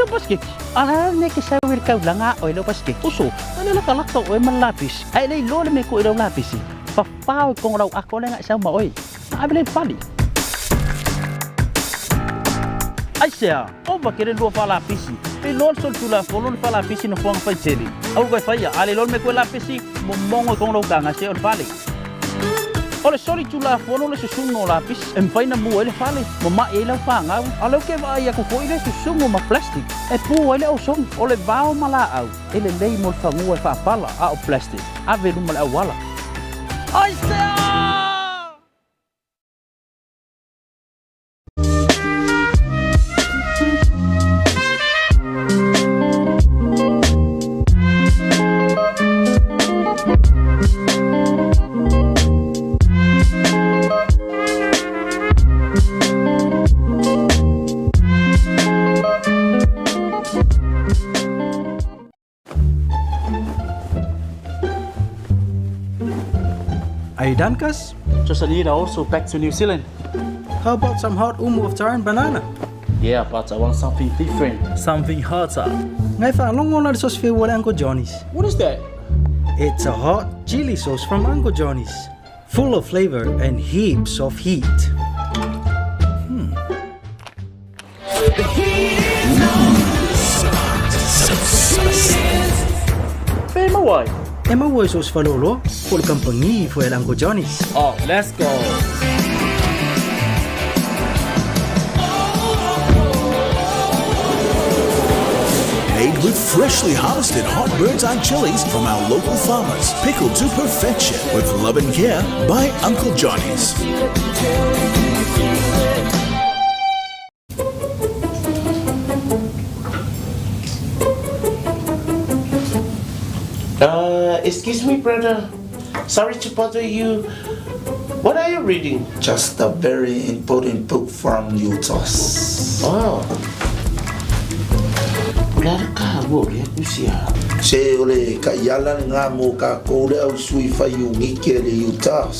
sau basiketi. A le a le mea e te sau ai i le taulaga a oe i lau basiketi? Uso, a le latalata o oe ma le lapisi, ae le iloa le mea e tuu i lau lapisi, fafao i totonu o lau ato lea na e sau ma oe. Na ave lea i le fale. Aisea? Ova tele lua faalapisi. E iloa le solitulafono le faalapisi nofoaga faitele. Aua le toe faia, a le iloa le mea toe lapisi, momono i totonu o lau taga seia o le fale. O le solitulafono le susunu o lapisi e mafai ona mua ai le fale, mama'i ai lau fanau. A o lea ou te vaai atu foi le susunu ma plastic e pu ai le ozone. O le vao ma laau e lelei mo le fanua e faapala, a o plastic, ave i luma o le auala. Aisea! Are you done, Cuz? Just a little also back to New Zealand. How about some hot umu of taro and banana? Yeah, but I want something different. Something hotter. Ngai whaalongo na le sauce wheu o Uncle Johnny's. What is that? It's a hot chili sauce from Uncle Johnny's. Full of flavor and heaps of heat. Pe maua ai? E maua i so se faleoloa po o le kamupani foi a le Uncle Johnny's. Oh, let's go! Made with freshly harvested hot bird's eye chilies from our local farmers, pickled to perfection with love and care by Uncle Johnny's. Uh, excuse me, brother. Sorry to bother you. What are you reading? Just a very important book from Utahs. Oh. O le a le kāua o lea pusi a? Se o le kaiala lena mo kākou le au sui fai iunite le Utahs.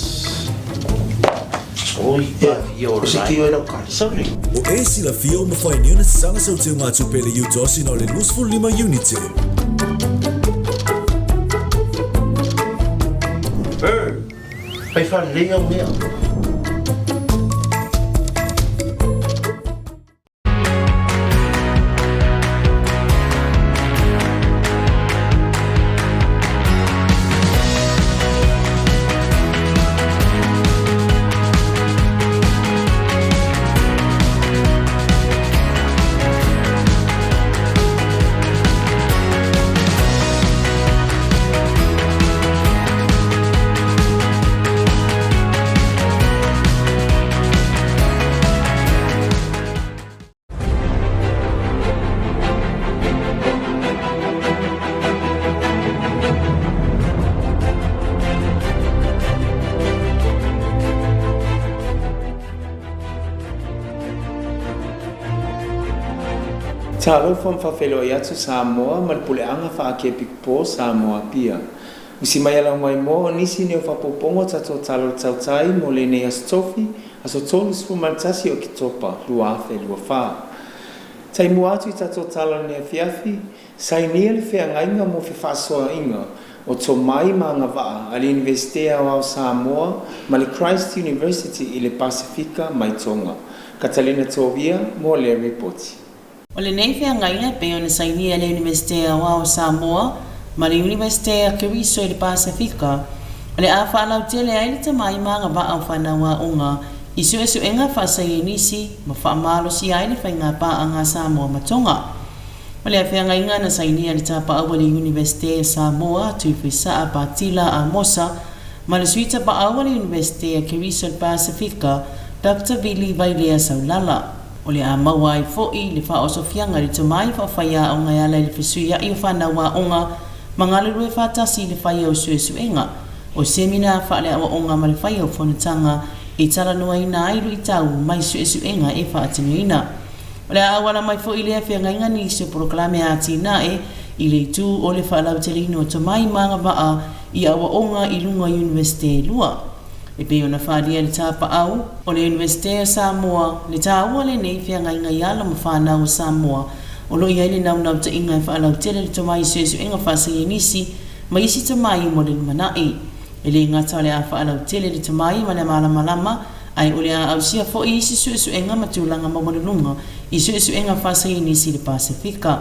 Oi, Yeah, you're o se right. kio e lau kali. Sorry. O e silafia o mawhai ni ona sanga sau te ngā tupe le UTOS ina o le 25 unite. Pai whalelei au mea. Talofa ma faafeiloai atu Samoa ma le puleaga faa-Kepikpo Samoa Apia. Usi mai ala mai mo o nisi nei o faapopoga o tatou tala o le tautai mo lenei Aso Tofi, aso 31 o Oketopa, 2024. Taimua atu i tatou tala o lenei afiafi, sainia le feagaiga mo fefaasoaaiga o tomai ma agavaa a le Iunivesite Aoao Samoa ma le Christ University i le Pasefika mai Tonga. Katalina Tovia mo lea ripoti. O lenei feagaiga e pei ona sainia e le Iunivesite Aoao o Samoa ma le Iunivesite a Keriso i le Pasefika, o le a faalautele ai le tamai ma agavaa o fanau aoga i suesuega faasaienisi ma faamalosia ai le faiga paaga a Samoa ma Tonga. O le feagaiga na sainia le tapaau a le Iunivesite a Samoa, Tuifuisaa Patila Amosa, ma le sui tapaau a le Iunivesite a Keriso i le Pasefika, Doctor Vili Vailea Saulala. O le a maua ai foʻi le faaosofiaga i le tomai faafaiaoga e ala i le fesuiaʻi o fanau aoga ma galulue faatasi i le faia o suesuega, o semina faaleaoaoga ma le faia o fonotaga e talanoaina ai luitau mai suesuega e faatinoina. O le a auala mai foʻi lea feagaiga nisi o polokalame atinae i le itu o le faalauteleina o tomai ma agavaa i aoaoga i luga o Iunivesite e lua. E pei ona faaalia e le tapaau o le Iunivesite o Samoa le taua o lenei feagaiga i alo ma fanau o Samoa. O lo o i ai le naunautaiga e faalautele le tomai i suesuega faasaienisi ma isi tomai mo le lumanai. E le gata o le a faalautele le tomai ma le malamalama, ae o le a ausia foi isi suesuega ma tulaga maualuluga i suesuega faasaienisi i le Pasefika.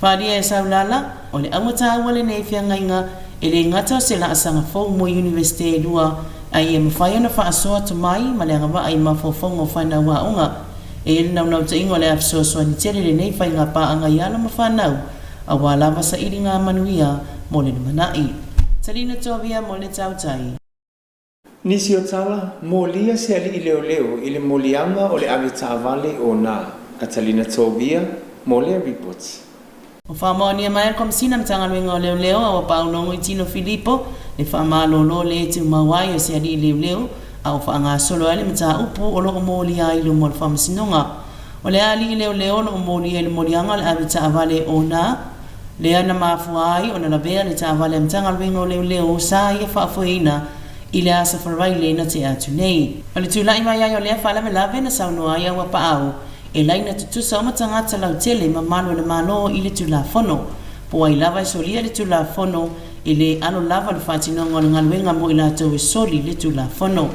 Faaalia e Saulala, o le auga taua lenei feagaiga e le gata o se laasaga fou mo Iunivesite e lua, ae ia mafai ona faasoa tomai ma le agavaa i mafaufauga o fanau aoga. E i ai le naunautaiga o le a fesoasoani tele lenei faiga paaga i alo ma fanau aua lava sailiga manuia mo le lumanai. Talina Tovia mo le Tautai. Nisi o tala, molia se alii leoleo i le moliaga o le ave taavale o nā Catalina Tovia mo lea ripoti. Ua faamaonia mai e le Komesina Matagaluega o Leoleo a ua paaulogo i Tino Filipo le faamalolo le tumau ai o se alii leoleo a o faagasolo ai le mataupu o lo o molia ai i luma o le Faamasinoga. O le alii leoleo o lo o molia i le moliaga o le ave taavale o nā lea na mafua ai ona lavea le taavale a Matagaluega o Leoleo sa ia faafoeina i le Asa Faraile na tea atu nei. O le tulai mai ai o lea faalavelave na saunoa ai Auapaau e laina tutusa uma tagata lautele ma malu o le Malo i le Tulafono. Po o ai lava e solia le Tulafono, e le alo lava le faatinoga o le galuega mo i latou e soli le Tulafono.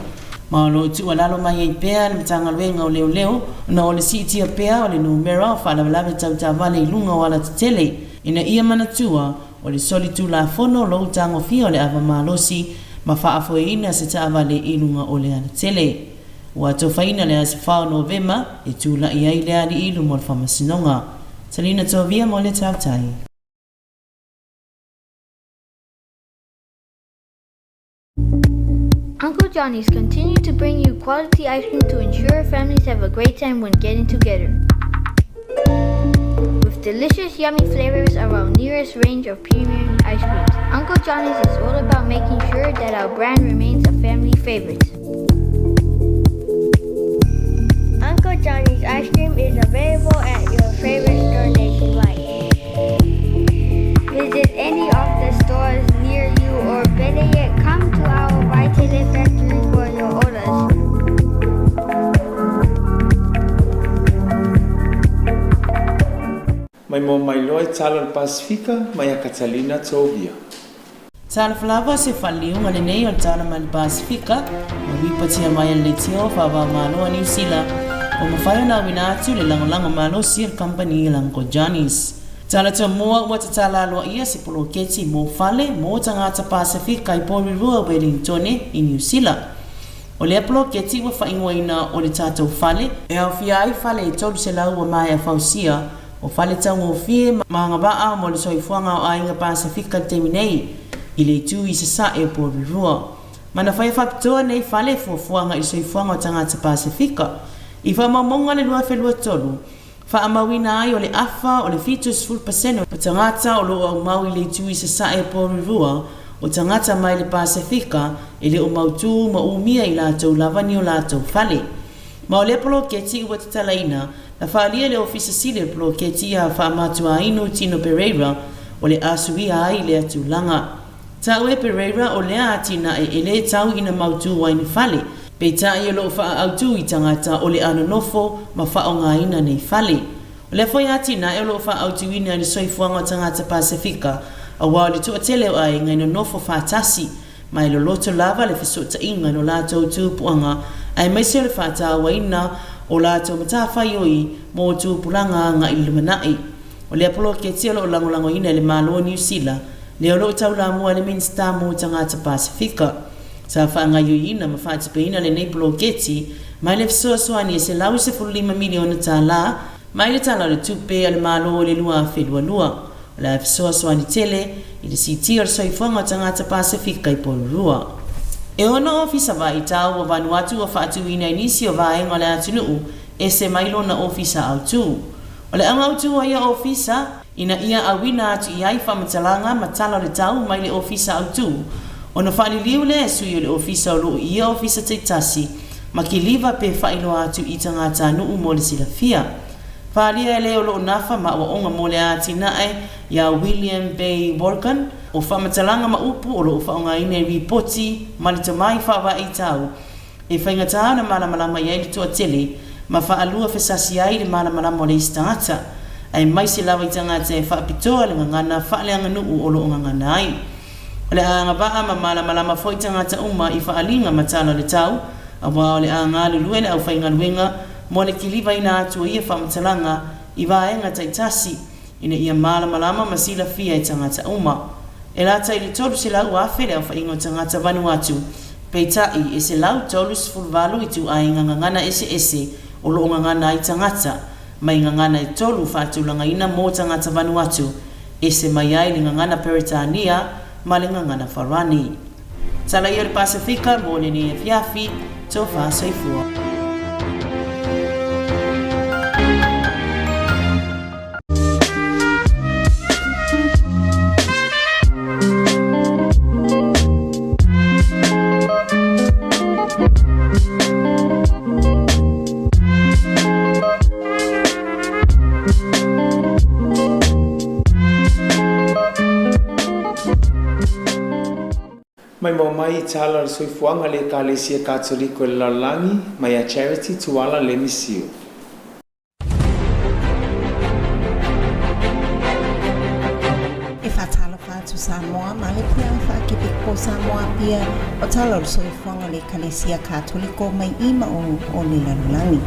Ma o lo o tuualalo mai ai pea le Matagaluega o Leoleo ona o le siitia pea o le numera o faalavelave tau taavale i luga o alatetele, ina ia manatua o le soli Tulafono lou tagofia o le ava malosi ma faafoeina se taavale i luga o le alatele. Ua atofaina le aso 4 o Novema e tulai ai le alii i luma o le Faamasinoga. Selina Tovia mo le Tautai. Uncle Johnny's continue to bring you quality ice cream to ensure families have a great time when getting together. With delicious, yummy flavors of our nearest range of premium ice creams, Uncle Johnny's is all about making sure that our brand remains a family favorite. Uncle Johnny's ice cream is available at your favorite store nationwide. Visit any of the stores near you or better yet, come to our Waikele factory for your orders. Mai mo mai loa i tala o le Pasefika mai a Catalina Tovia. Talofa lava se faaliliuga lenei o le tala mai le Pasefika ua ripotia mai e le Leitio Faavaomalo a Niu Sila ua mafai ona auina atu le lagolago malosi a le kamupani a Uncle Johnny's. Tala tomua ua tatala aloaia se poloketi mo fale mo tagata Pasefika i Porirua, Wellingtone i Niu Sila. O lea poloketi ua faaigoaina o le tatou fale, e aofia ai fale e 300 ua maea fausia O fale taugofie ma agavaa mo le soifuaga o aiga Pasefika i le taimi nei, i le itu i Sasae o Porirua. Ma na whai faapitoa nei fale fuafuaga i le soifuaga o tagata Pasefika. I faamaumauga le 2023, faamauina ai o le afa o le 70% o tagata o lo o aumau i le itu i Sasae o Porirua, o tagata mai le Pasefika e le o mautū ma umia i latou lava ni o latou fale. Ma o lea poloketi ua tatalaina, na faaalia e le Ofisa Sili o le poloketi ia Faamatuainu Tino Pereira o le a suia ai lea tulaga. Taua e Pereira o lea atinae e lē tau ina mautū ai ni fale, peitai o lo o faaautu i tagata o le a nonofo ma faaaogaina nei fale. O lea foi atinae o lo o faaautuina i le soifuaga o tagata Pasefika aua o le toatele o aiga e nonofo faatasi ma e loloto lava le fesootaiga i lo latou tupuaga aemaise o le faatauaina o latou matafaioi mo tupulaga agai i le lumanai. O lea poloketi o lo o lagolagoina e le Malo o Niu Sila, lea o lo o taulamua ai le Minisita mo Tagata Pasefika. Sa faagaioiina ma faatupeina lenei poloketi mai le fesoasoani e $115 miliona tala mai le Tala o le Tupe a le Malo i le 2022. O le a fesoasoani tele i le siitia o le soifuaga o tagata Pasefika i Porirua. E ono ofisa vaitau o Vanuatu ua faatuina i nisi o vaega o le atunuu ese mai lona ofisa autū. O le auga autū o ia ofisa, ina ia auina atu i ai faamatalaga ma tala o le tau mai le ofisa autū, ona faaliliu lea e sui o le ofisa o lo o i ia ofisa taitasi ma kiliva pe faailoa atu i tagatanuu mo le silafia. Faaalia e le o lo o nafa ma aoaoga mo le atinae iā William Bay Worgan, o faamatalaga ma upu o lo o faaaogaina i ripoti ma le tomai faavaeitau e faigata ona malamalama i ai le toatele ma faalua fesasi ai le malamalama o le isi tagata. Aemaise lava i tagata e faapitoa le gagana faaleaganuu o lo o gagana ai. O le a agavaa ma malamalama foi tagata uma i faaaliga ma tala o le tau, aua o le a galulue le aufaigaluega mo le kilivaina atu o ia faamatalaga i vaega taitasi ina ia malamalama ma silafia e tagata uma. E lata i le 300,000 le aofaiga o tagata Vanuatu, peitai e 138 ituaiga gagana eseese o lo o gagana ai tagata, mai gagana e tolu faatulagaina mo tagata Vanuatu, ese mai ai le gagana Peretania ma le gagana Farani. Tala ia o le Pasefika mo lenei afiafi, Tofa Soifua. Maimoa mai i tala o le soifuaga a le Ekalesia Katoliko i le lalolagi, mai a Charity Tuala Lemisio. E faatalofa atu Samoa ma le puleaga faakepeko Samoa Apia o tala o le soifuaga o le Ekalesia Katoliko mai i ma o o le lalolagi.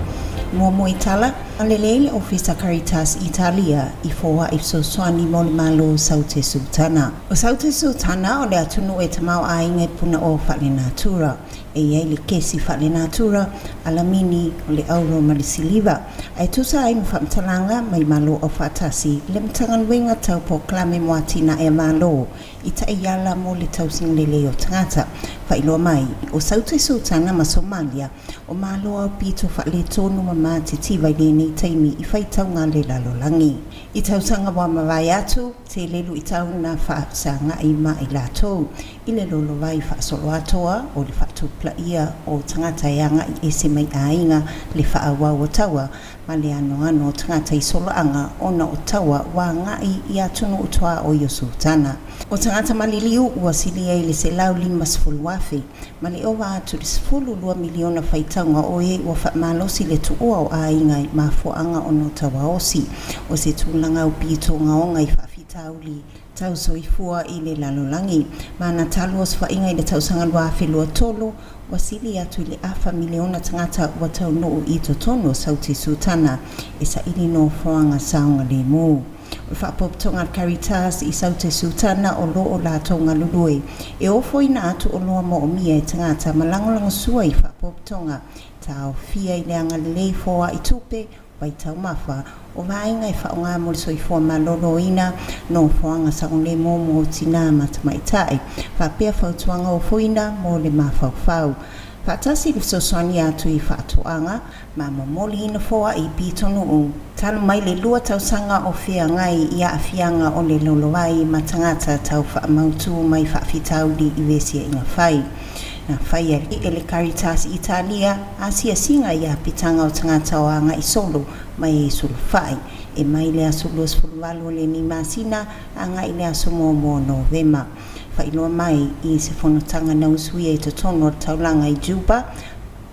Muamua i tala, lelei le Ofisa Caritas Italia i foaʻi fesoasoani mo le Malo o Saute Sultana. O Saute Sultana o le atunuu e tamaoaiga i punaoa faalenatura. E i ai le kesi faalenatura, alamini, o le auro ma le siliva, ae tusa ai ma faamatalaga mai Malo Aufaatasi le Matagaluega Tau Polokalame mo Atinae a Malo i taiala mo le tausiga lelei o tagata. Faailoa mai, o Saute Sultana ma Somalia o Malo aupito faaletonu ma matitiva i lenei taimi i faitauga a le lalolagi. I tausaga ua mavae atu, tele luitau na faafesagai ma i latou i le lolovai faasoloatoa o le faatupulaia o tagata e agai ese mai aiga, le faaauau o taua ma le anoano o tagata i solaaga ona o taua ua agai i atunuu tuaoi o Sultana. O tagata maliliu ua silia i le 150,000 ma le ova atu i le 12 miliona faitauga o e ua faamalosi le tuua o aiga i mafuaaga ona o tauaosi. O se tulaga aupito ogaoga i faafitauli tau soifua i le lalolagi. Ma ana talu osofaiga i le tausaga 2023, ua sili atu i le afa miliona tagata ua taunuu i totonu o Sauti Sultana e saili nofoaga saogalemu. O le Faapotopotoga a le Caritas i Saute Sultana o lo o latou galulue e ofoina atu oloa moomia e tagata ma lagolagosua i faapotopotoga taofia i le agalelei foai tupe vaitaumafa o vaega e faaaoga mo le soifua maloloina, nofoaga saogalemu mo tinā ma tamaitai, faapea fautuaga ofoina mo le mafaufau. Faatasi le fesoasoani atu i faatoaga ma momoliina foai i pitonuu. Talu mai le lua tausaga o feagai i aafiaga o le lolovai ma tagata tau faamautū mai faafitauli i vesiaiga fai. Na faia e le Caritas Italia asiasiga i apitaga o tagata o agai solo mai e sulufai e mai le aso 28 o lenei masina agai le aso 1 o Novema. Faailoa mai i se fonotaga na usuia i totonu o le taulaga i Juba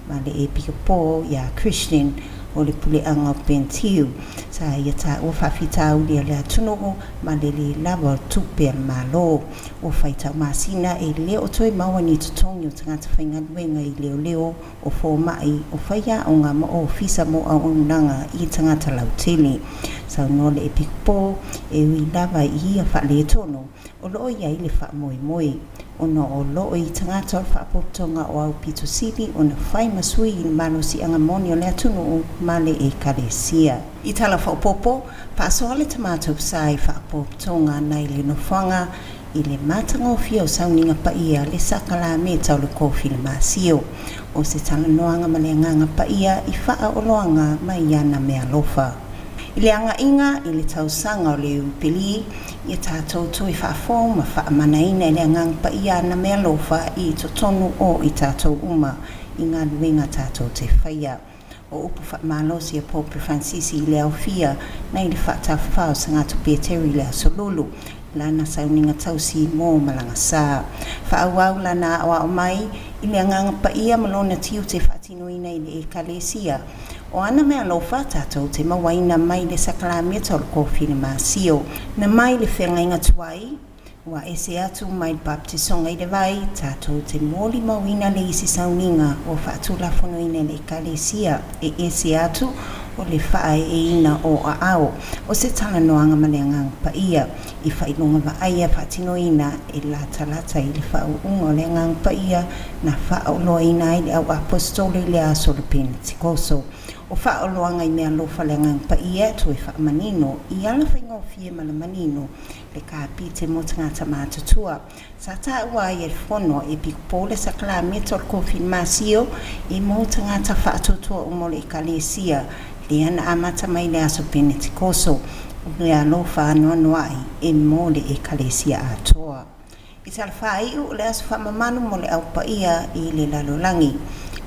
ma le epikopo iā Christian o le puleaga o Bentiu. Sa ia taua faafitauli a le atunuu ma le lē lava o tupe a le Malo. Ua faitau masina e le o toe maua ni totogi o tagata faigaluega i leoleo, o fomai, o faiaoga ma ofisa mo auaunaga i tagata lautele. Saunoa le epikopo e ui lava i ia faaletonu o lo o i ai le faamoemoe ona o lo o i tagata o le Faapotopotoga o Aupito Sili ona fai ma sui i le malosiaga moni o le atunuu ma le Ekalesia. I tala faaopoopo, faasoa le tamatou sa i Faapotopotoga nai le nofoaga i le matagofie o sauniga paia le sakalameta o le kofi le masio. O se talanoaga ma le Agaga Paia i faaoloaga mai ana meaalofa. I le agaiga i le tausaga o le Iupeli, ia tatou toe faafou ma faamanaina e le Agaga Paia ana meaalofa i totonu o i tatou uma i galuega tatou te faia. O upu faamalosi a Pope Fransisi i le aofia nei le faatafafao o Sagato Peteri i le Aso Lulu, lana sauniga tausi mo malagasā. Faaauau lana aoao mai i le Agaga Paia ma lona tiute faatinoina i le Ekalesia. O ana meaalofa tatou te mauaina mai le sakalameta o le kofilimasio, na mai le feagaiga tuai, ua ese atu mai le bapetisoga i le vai, tatou te molimauina le isi sauniga ua faatulafonoina e le Ekalesia e ese atu o le faaeeina o aao o se talanoaga ma le Agaga Paia i faailoga vaaia faatinoina e latalata i le faauuga o le Agaga Paia na faaoloaina ai le au aposetolo i le aso o le Penetikoso. O faaoloaga i meaalofa a le Agaga Paia e toe faamanino i ala faigofie ma le manino le kapite mo tagata matutua. Sa taua ai e le Fono a Epikopo le sakalameta o le Kofilimasio e mo tagata faatuatua uma o le Ekalesia, lea na amata mai i le aso Penetikoso, o meaalofa anoanoai e mo le Ekalesia atoa. I talafaaiu o le aso faamamalu mo le Au Paia i le lalolagi,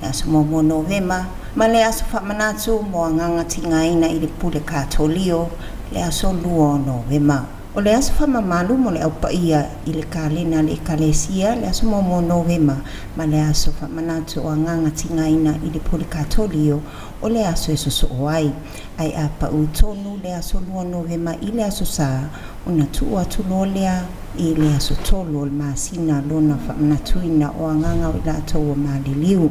le aso muamua o Novema, ma le aso faamanatu mo agaga tigaina i le Pule Katolio, le aso 2 o Novema. O le aso faamamalu mo le Au Paia i le kalena a le Ekalesia, le aso muamua o Novema, ma le aso faamanatu o agaga tigaina i le Pule Katolio, o le aso e sosoo ai. Ae a pau tonu le aso 2 o Novema i le aso Sa, ona tuu atu loa lea i le aso 3 o le masina lona faamanatuina o agaga o i latou ua maliliu.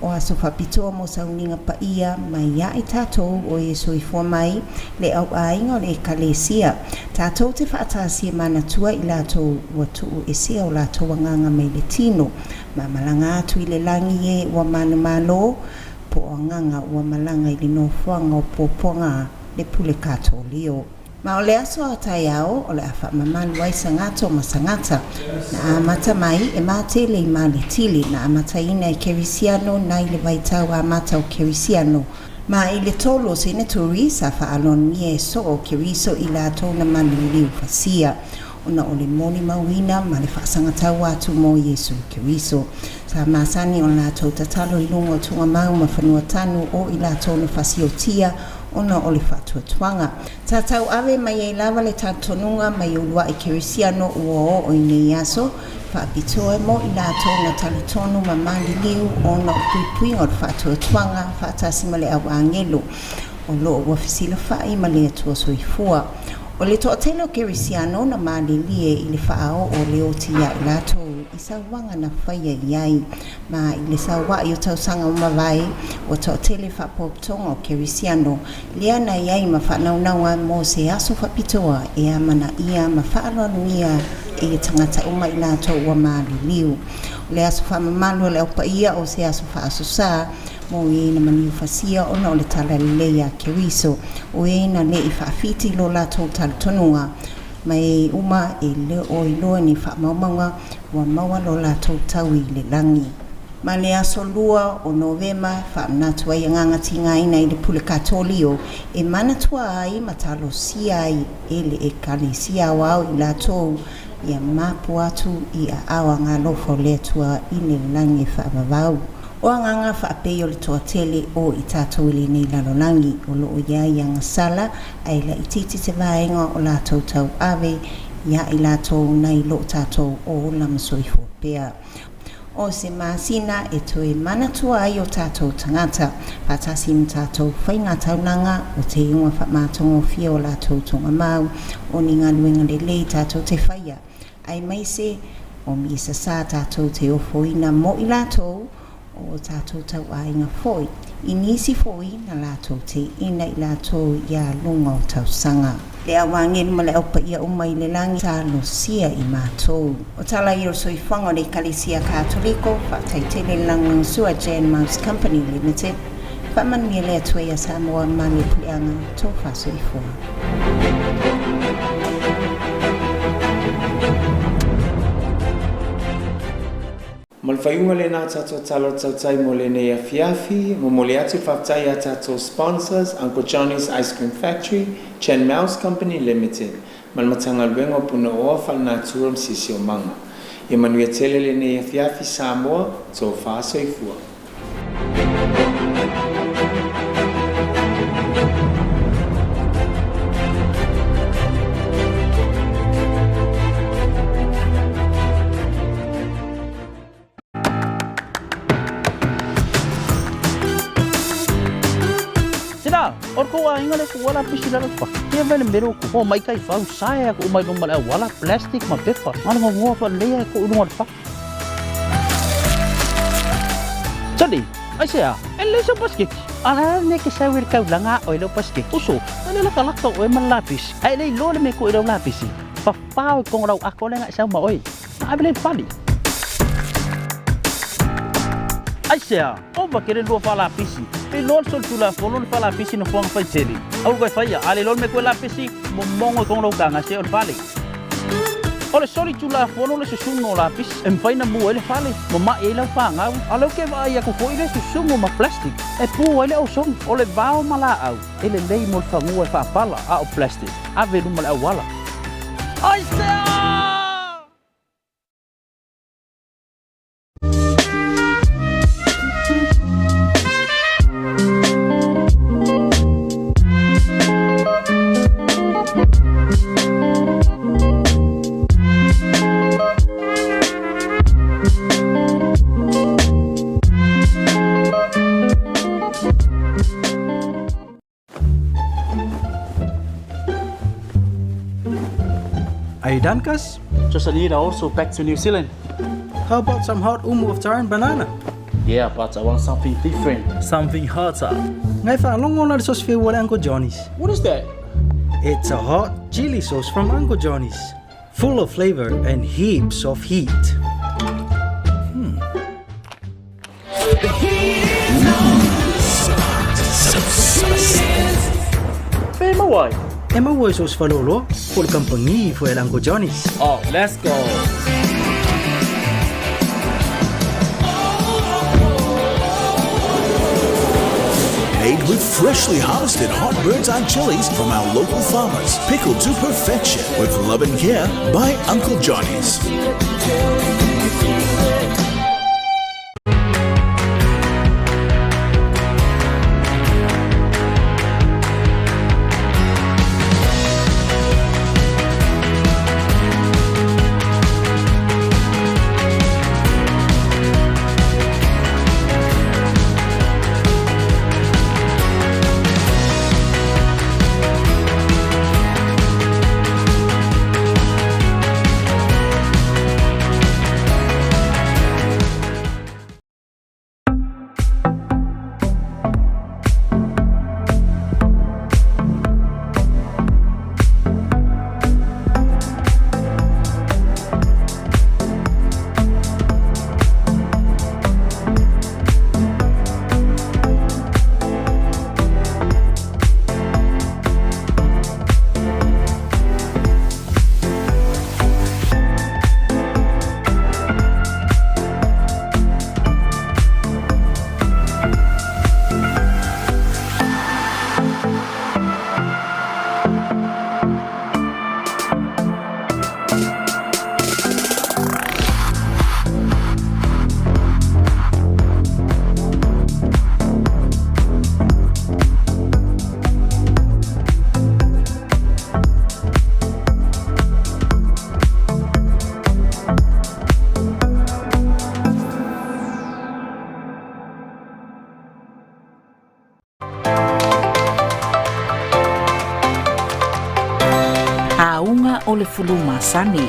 O aso faapitoa mo sauniga paia mai ia i tatou o e soifua mai le au aiga o le Ekalesia, tatou te faatasia manatua i latou ua tuu esea o latou agaga mai le tino ma malaga atu i le lagi e ua manumalo, po o agaga ua malaga i le nofoaga o puapuaga le Pule Katolio. Ma o le aso a taeao o le a faamamalu ai Sagato ma Sagata, na amata mai e Matele i Maletili, na amataina e Kerisiano nai le vaitau amata o Kerisiano. Ma i le tolu o Seneturi sa faalonia e soo o Keriso i latou na maliliu fasia, ona o le molimauina ma le faasagatau atu mo Iesu Keriso. Sa masani o latou tatalo i luga o tugamau ma fanua tanu o i latou na fasiotia ona o le faatuatuaga. Sa tauave mai ai lava le talitonuga mai uluai Kerisiano ua oo i nei aso, faapitoa mo i latou na talitonu ma maliliu ona o puipuiga o le faatuatuaga faatasi ma le au agelu o lo o ua fesilafai ma le Atua Soifua. O le toatele o Kerisiano na malilie i le faaoo o le oti ia i latou i sauaga na faia i ai. Ma i le saua'i o tausaga ua mavae, ua toatele faapotopotoga o Kerisiano, lea na i ai ma faanaunauga mo se aso faapitoa e amanaia ma faaaloalogia e tagata uma i latou ua maliliu. O le aso faamamalu o le Au Paia o se aso faasosa mo e na maliu fasia ona o le talalelei a Keriso, o e na le i faafiti lo latou talitonuga, ma e uma e le o iloa ni faamaumauga ua maua lo latou taui i le lagi. Ma le aso 2 o Novema, faamanatu ai agaga tigaina i le Pule Katolio e manatua ai ma talosia ai e le Ekalesia Aoao i latou ia mapu atu i aao agalofa o le Atua i le lagi e faavavau. O agaga faapei o le toatele o i tatou i lenei lalolagi o lo o i ai agasala ae laitiiti se vaega o latou tauave ia i latou nai lo tatou ola ma soifua pea. O se masina e toe manatua ai o tatou tagata, faatasi ma tatou faiga taulaga o te iuga faamatagofie o latou tuugamau, o ni galuega lelei tatou te faia, aemaise o misa sa tatou te ofoina mo i latou o o tatou tauaiga foi, i nisi foi na latou teina i latou ia luga o tausaga. Le au agelu ma le au paia uma i le lagi, talosia i matou. O tala ia o le soifuaga o le Ekalesia Katoliko, faafetai tele i le lagolagosua Jan Mouse Company Limited, faamanuia le Atua ia Samoa ma le puleaga tofa soifua. Ma le faaiuga lena tatou tala o le tautai mo lenei afiafi, momoli atu le faafetai i a tatou sponsors, Uncle Johnny's Ice Cream Factory, Chen Mouse Company Limited, ma le Matagaluega o Punaoa Faalenatura ma Siosiomaga. Ia manuia tele lenei afiafi Samoa, tofa soifua. inga le ku wala pisi lalo pa. Ia vele mero ku o mai kai fau sae aku mai luma le wala plastic ma pepa. Ngana ngo ngo fa le ku lunga pa. Tadi, ai sea, e le so basket. Ala ne ke sa wir kau langa o lo basket. Uso, ale la kalaka o e man lapis. Ai le lo le me ku i lapis. Pa pao kong rau ako le nga sa ma oi. Ai le fali. Ai sea, o ba kere lua fa lapisi. E lol sol tu la folo fa lapisi no fuang fai tele. Au kai fai ale lol me ku lapisi mo mongo kong rau kanga se ol fali. O le soli tu la folo le susungo lapis. E mfai na mua ele fale. Mo ma e lau whangau. A lau ke vai aku fo ile susungo ma plastic. E pua ele au song. O le vao ma la au. Ele lei mo le whangua e whaapala a o plastic. A velu ma le awala. Ai sea! Are you done, Cuz? Just a little also back to New Zealand. How about some hot umu of taro and banana? Yeah, but I want something different. Something hotter. Ngai whaalongo na le sauce whiu wale Uncle Johnny's. What is that? It's a hot chili sauce from Uncle Johnny's. Full of flavor and heaps of heat. Pe mawai. E maua sauce whalolo, po le kampangi fo el Uncle Johnny's. Oh, let's go. Made with freshly harvested hot bird's eye chilies from our local farmers. Pickled to perfection with love and care by Uncle Johnny's. O le fulu masani.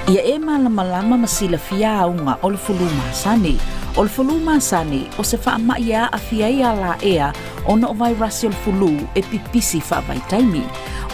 Ia e malamalama ma silafia aunga o le fulu masani. O le fulu masani o se wha mai a afia ia la ea o no vairasi o le fulu e pipisi wha vaitaimi.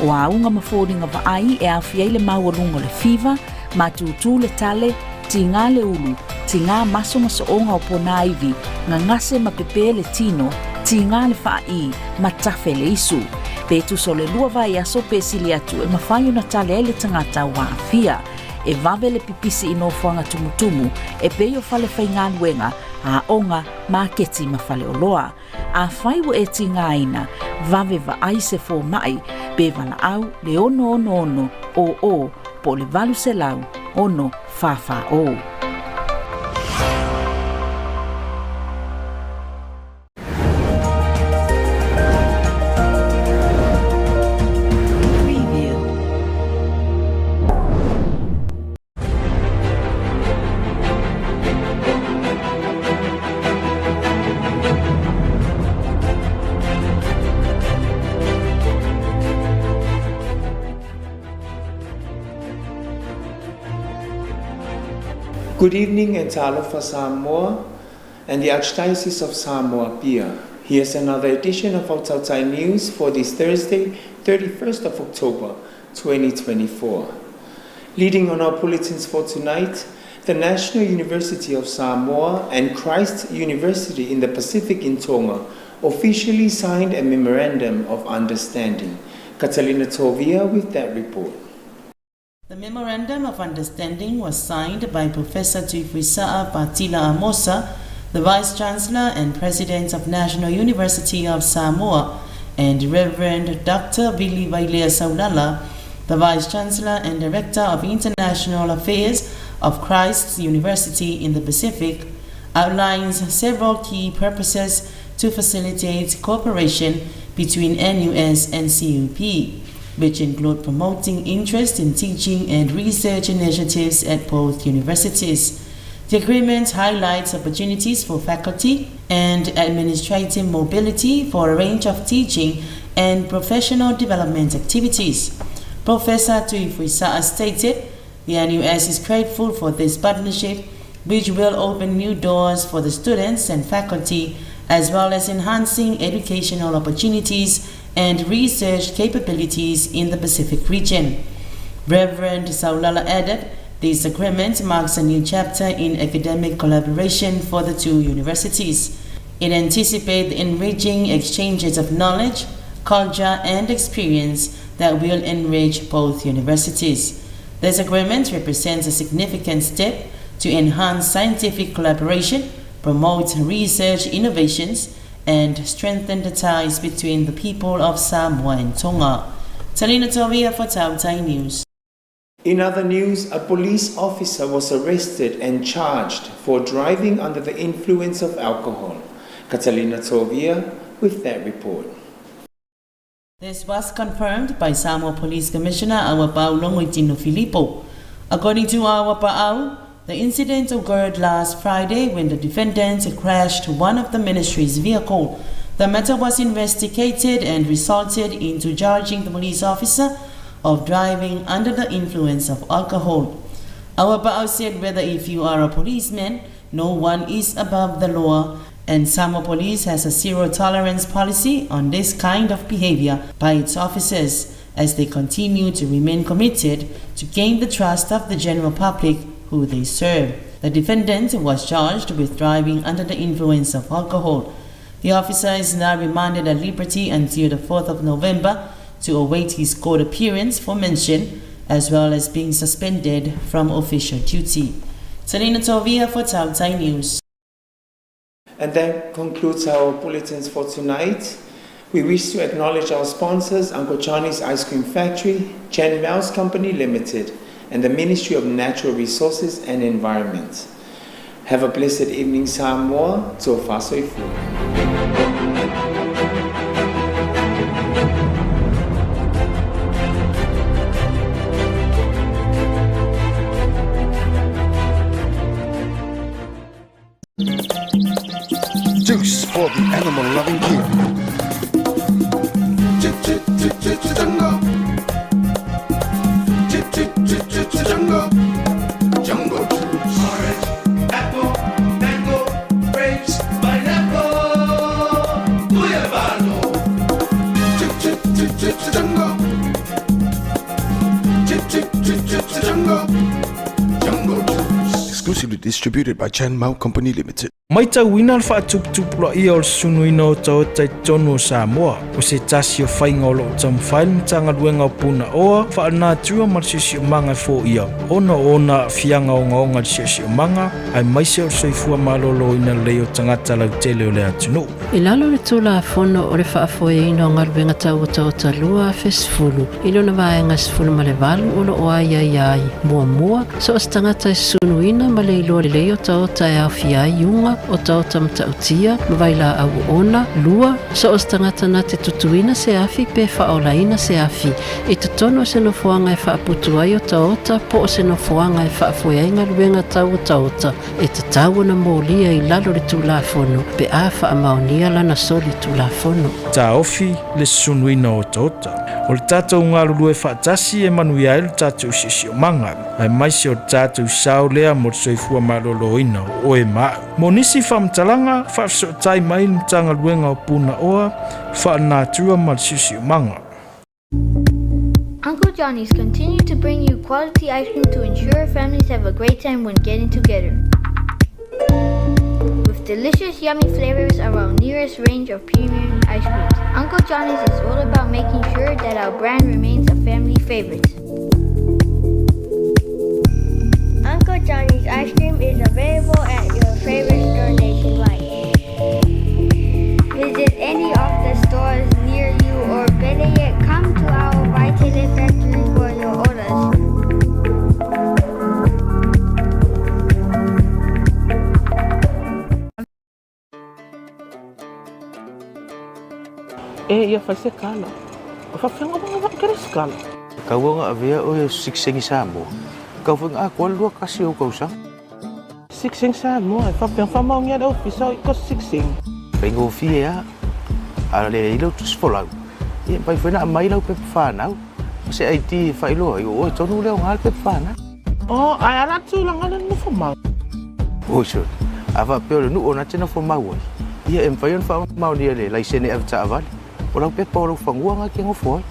O aunga mafōringa vaai e afia i le maualunga le fiva, matutu le tale, tinga le ulu, tinga maso masoonga o pona ivi, ngangase mapepe le tino, tinga le whaai, matafe le isu. Pe tuso le lua vai aso pe sili atu e mawhai ona tale ele tangata wa afia. E wawe le pipisi i nofoanga tumutumu e peio whale whaingaluenga a onga maketi ma whale oloa. A whaiwa e tinga aina, wawe wa aise fō mai, pe wala au le ono ono ono o o po le valu se lau ono whawha o. Good evening and talofa Samoa and the Archdiocese of Samoa Apia. Here's another edition of our Tautai News for this Thursday, 31st of October, 2024. Leading on our bulletins for tonight, the National University of Samoa and Christ University in the Pacific in Tonga officially signed a memorandum of understanding. Catalina Tovia with that report. The Memorandum of Understanding was signed by Professor Tuifuisa'a Patila Amosa, the Vice Chancellor and President of National University of Samoa, and Reverend Dr. Vili Vailea Saulala, the Vice Chancellor and Director of International Affairs of Christ's University in the Pacific, outlines several key purposes to facilitate cooperation between NUS and CUP, which include promoting interest in teaching and research initiatives at both universities. The agreement highlights opportunities for faculty and administrative mobility for a range of teaching and professional development activities. Professor Tuifuisa'a stated, the NUS is grateful for this partnership, which will open new doors for the students and faculty, as well as enhancing educational opportunities and research capabilities in the Pacific region. Reverend Saulala added, this agreement marks a new chapter in academic collaboration for the two universities. It anticipates enriching exchanges of knowledge, culture, and experience that will enrich both universities. This agreement represents a significant step to enhance scientific collaboration, promote research innovations, and strengthen the ties between the people of Samoa and Tonga. Talina Tovia for Tautai News. In other news, a police officer was arrested and charged for driving under the influence of alcohol. Catalina Tovia with that report. This was confirmed by Samoa Police Commissioner Auapaau Logoitino Filipo. According to Auapaau, the incident occurred last Friday when the defendant crashed one of the ministry's vehicle. The matter was investigated and resulted into charging the police officer of driving under the influence of alcohol. Auapaau said whether if you are a policeman, no one is above the law, and Samoa Police has a zero-tolerance policy on this kind of behavior by its officers as they continue to remain committed to gain the trust of the general public who they serve. The defendant was charged with driving under the influence of alcohol. The officer is now remanded at liberty until the 4th of November to await his court appearance for mention, as well as being suspended from official duty. Selena Tovia for Tautai News. And that concludes our bulletins for tonight. We wish to acknowledge our sponsors, Uncle Johnny's Ice Cream Factory, Chen Mouse Company Limited, and the Ministry of Natural Resources and Environment. Have a blessed evening, Samoa. Tofa soifua. Juice for the animal-loving king. Jungle. Jungle juice. Orange, apple, mango, grapes, pineapple. Guyabano. Jungle. Jungle. Jungle juice. Exclusively distributed by Chan Mao Company Limited. Matauina le faatuputupulaia o le susunuina o otaota i totonu o Samoa, o se tasi o faiga o loo taumafai le Matagaluega o Punaoa Faalenatura ma le Siosiomaga e foia ona o ona aafiaga ogaoga i le siosiomaga aemaise o le soifua malōlōina lelei o tagata lautele o le atunuu. I lalo o le Tulafono o le Faafoeina o Galuega Tau Otaota 2010, i lona vaega 18 o lo o aiaia ai, muamua, so o se tagata e sunuina ma le iloa lelei otaota e aofia ai iuga, faamaumauga, otaota matautia, ma vailaau oona. 2, So o se tagata na te tutuina se afi pe faaolaina se afi i totonu o se nofoaga e faaputu ai otaota po o se nofoaga e faafoe ai galuega tau otaota, e tatau ona molia i lalo o le Tulafono pe a faamaonia lana soli Tulafono. Taofi le susunuina o otaota. O le tatou galulue faatasi e manuia ai lo tatou siosiomaga, aemaise o le tatou sao lea mo le soifua maloloina o oe ma a'u. Mo nisi faamatalaga, faafesootai mai le Matagaluega o Punaoa Faalenatura ma le Siosiomaga. Uncle Johnny's continue to bring you quality ice cream to ensure families have a great time when getting together. With delicious, yummy flavors of our nearest range of premium ice creams, Uncle Johnny's is all about making sure that our brand remains a family favorite. Uncle Johnny's ice cream is available at your favorite store nationwide. Visit any of the stores near you or better yet, come to our Vaitele factory for your orders. E ia fai se kala. O faafeaga o vaa kere se kala. Kauaga avea oe e sikisengi Samoa. Kau foi atoa le 21 o ou tausaga. Sikisengi Samoa e faapea faamaonia le ofisa o iko sikisengi. Faigofie lava. A leai lau tusi folau, ia e mafai foi ona aumai lau pepa fanau ma se ID e faailoa ai o oe tonu lea o ga le pepa fanau. Oh, ae a la tulaga le nofo mau. Oi sole, a faapea o le nuu na te nofo mau ai, ia e mafai ona faamaonia le laisene avetaavale, o lau pepa o lou fanua na e te nofo ai.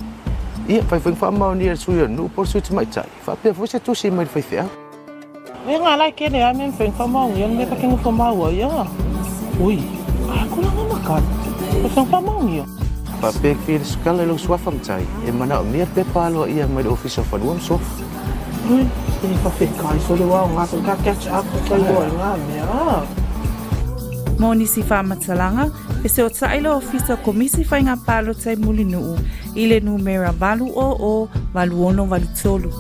Ia, e mafai foi ona faamaonia e le sui o le nuu po o le sui tamaitai, faapea foi se tusi mai le faifeau. E ngā lai kene ai me mfeng fa mau ia me ka kengo fa mau ia. Ui, ai ko langa makana. E feng fa mau ia. Faapea e fia lesitala i lou suafa matai, e manaomia le pepa aloaia mai le Ofisa o Fanua ma Suafa. Ui, e whawhekai so le wao ngā ka catch up ka iloa i ngā mea. Mo nisi faamatalaga, feseotai le Ofisa Komisi Faiga Palota i Mulinuu i le numera 800 8683.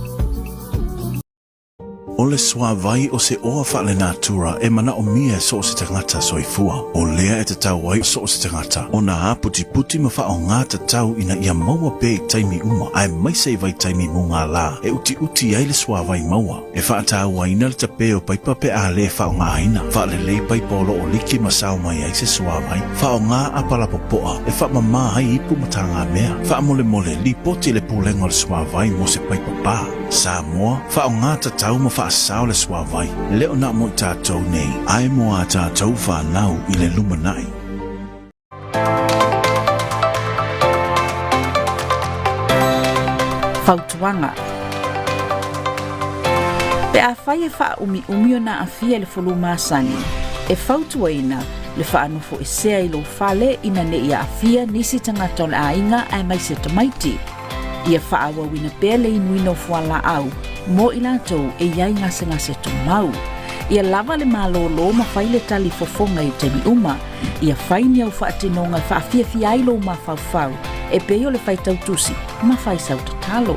O le suāwai o se oa faalenatura e manaʻomia e so o se tagata soifua. O lea e tatau ai so o se tagata ona āputiputi ma faaaogā tatau ina ia maua pea i taimi uma aemaise i vaitaimi mugālā e utiuti ai le suāwai maua. E faatauaina le tapē o paipa pe a lē faaaogāina. Faalelei paipa o lo o liki ma sao mai ai se suāwai. Faaaogā apa lapopoa e faamamā ai ipu ma tagamea. Faamolemole, lipoti i le Pulega o le Suāwai mo se paipa pā. Samoa, faaaogā tatau ma faasao le suāwai, le o na mo i tātou nei, ae mo a tātou whānau i le lumanai. Fautuaga. Pe afai e faaumiumi ona aafia i le fulu masani, e fautuaina le faanofoesea i lou fale ina ne i aafia nisi tagata o le aiga aemaise tamaiti. Ia faaauauina pea le inuina o fualaau mo i latou e i ai gasegase tumau. Ia lava le malōlō ma fai le tali fofoga i taimi uma. Ia fai ni au faatinoga e faafiafia ai lou mafaufau, e pei o le faitau tusi ma fai sau tatalo.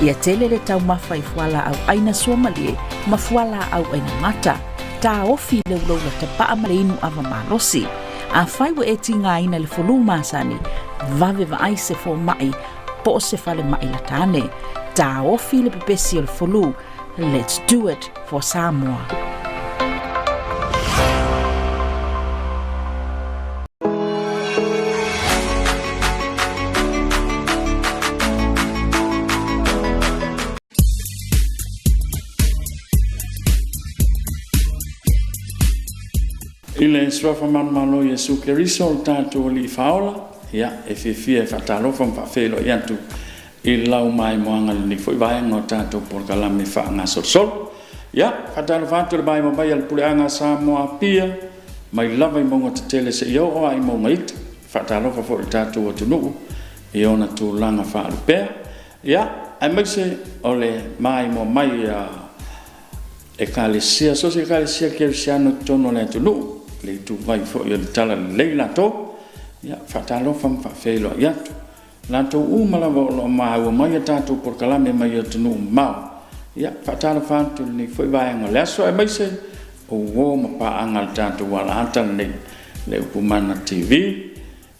Ia tele le taumafa i fualaau aina suamalie ma fualaau aina mata. Taofi le ulaula tapaa ma le inu ava malosi. Afai ua e tigaina i le fulu masani, vave vaai se fomai po o se falemai lata ane. Taofi le pepesi o le fulu. Let's do it for Samoa. I le Suafa manumalo o Iesu Keriso o le tatou Alii Faaola, ia, e fiafia e faatalofa ma faafeiloai atu i lau maimoaga i lenei foi vaega o tatou polokalame faagasolosolo. Ia, faatalofa atu i le maimoa mai a le Puleaga a Samoa Apia, mai lava i mauga tetele seia oo lava i mauga ita. Faatalofa foi i le tatou atunuu i ona tulaga faalupea. Ia, aemaise o le maimoa mai a Ekalesia, so o se Ekalesia Kerisiano i totonu o le atunuu, le ituvai foi o le Talalelei latou, ia, faatalofa ma faafeiloai atu. Latou uma lava o lo o maua mai a tatou polokalame mai atunuu mamao, ia, faatalofa atu i lenei foi vaega o le aso, aemaise o uō ma paaga a le tatou alaata lenei, le Upumana TV,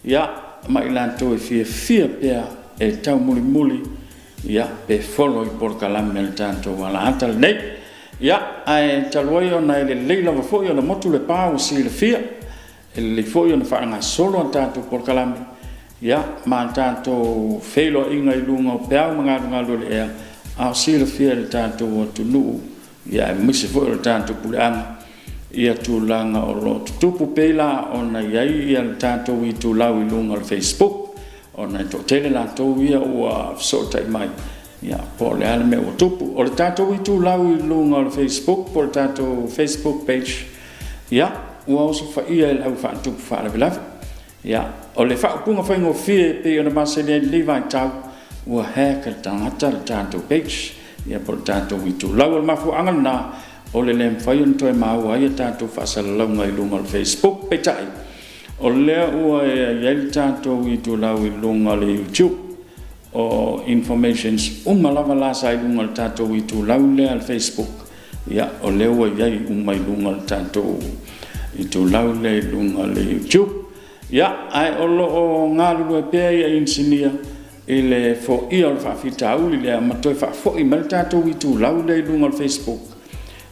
ia, ma i latou e fiafia pea e taumulimuli, ia, pe follow i polokalame a le tatou alaata lenei. Ia, ae talu ai ona e lelei lava foi ona motu le pa ua silafia, e lelei foi ona faagasolo a tatou polokalame, ia, ma tatou feiloaiga i luga o peau ma galugalu o le ea, a o silafia e le tatou atunuu, ia, aemaise foi o le tatou puleaga, ia tulaga o lo o tutupu pei la ona i ai ia le tatou itulau i luga o le Facebook, ona e toatele latou ia ua fesootai mai, ia, po o le a le mea ua tupu. O le tatou itulau i luga o le Facebook po o le tatou Facebook page, ia, ua osofaia e le au faatupu faalavelave. Ia, o le faaupuga faigofie e pei ona masani ai i lenei vaitau, ua hack e le tagata le tatou page, ia po o le tatou itulau. O le mafuaaga lena o le le mafai ona toe maua ai a tatou faasalalauga i luga o le Facebook. Peitai, o lea ua i ai le tatou itulau i luga o le YouTube. O informations uma lava la sa i luga o le tatou itulau lea le Facebook, ia, o lea ua i ai uma i luga o le tatou itulau lea i luga o le YouTube. Ia, ae o lo o galulue pea ia inisinia i le foia o le faafitauli lea ma toe faafoi mai le tatou itulau lea i luga o le Facebook,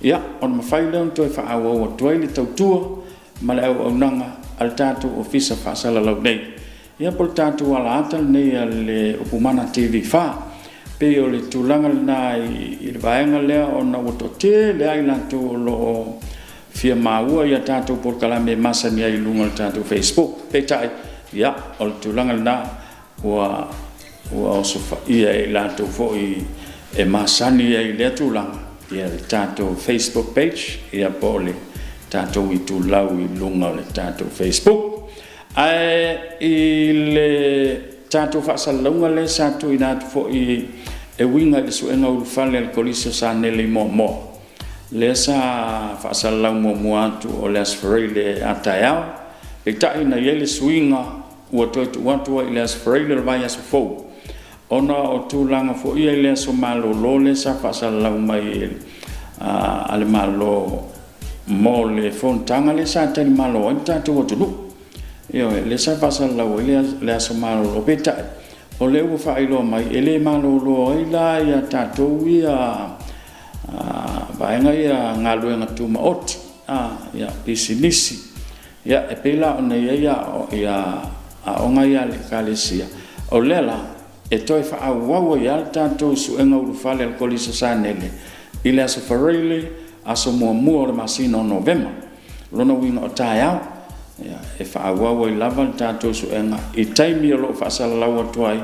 ia, ona mafai lea ona toe faaauau atu ai le tautua ma le auaunaga a le tatou Ofisa Faasalalau nei. Ia po o le tatou alaata lenei a le Upumana TV4. Pei o le tulaga lena i le vaega lea ona ua toatele lava i latou o lo o fia maua ia tatou polokalame e masani ai i luga o le tatou Facebook. Peitai, ia, o le tulaga lena ua osofaia e i latou foi e masani ai i lea tulaga, ia le tatou Facebook page, ia po o le tatou itulau i luga o le tatou Facebook. Ae i le tatou faasalalauga lea sa tuuina atu foi e uiga i le suega ulufale a le Kolisi o Sanele i Moamoa, lea sa faasalalau muamua atu o le Aso Faraile a taeao, peitai na i ai le suiga ua toe tuu atu ai i le Aso Faraile o le vaiaso fou, ona o tulaga foi ia i le aso malolo lea sa faasalalau mai a le Malo mo le fonotaga lea sa talimalo ai le tatou atunuu. Ioe, lea sa faasalalau ai le aso malolo, peitai, o lea ua faailoa mai e le malolo ai la ia tatou ia vaega ia galuega tumaoti, ia pisinisi, ia e pei la ona i ai aoga ia a le Ekalesia, o lea la e toe faaauau ai lava le tatou suega ulufale a le Kolisi o Sanele i le Aso Faraile, aso muamua o le masina o Novema. O lona uiga o taeao, e faaauau ai lava le tatou suega i taimi o lo o faasalalau atu ai,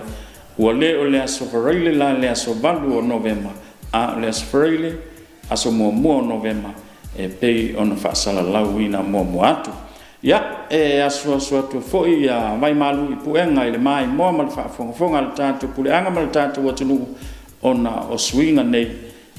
ua le o le Aso Faraile la le aso 8 o Novema, a o le Aso Faraile, aso muamua o Novema, e pei ona faasalalauina muamua atu. Ia, e asuasu atu foi ia vaimalu i puega i le maimoa ma le faafogafoga a le tatou puleaga ma le tatou atunuu ona o suiga nei.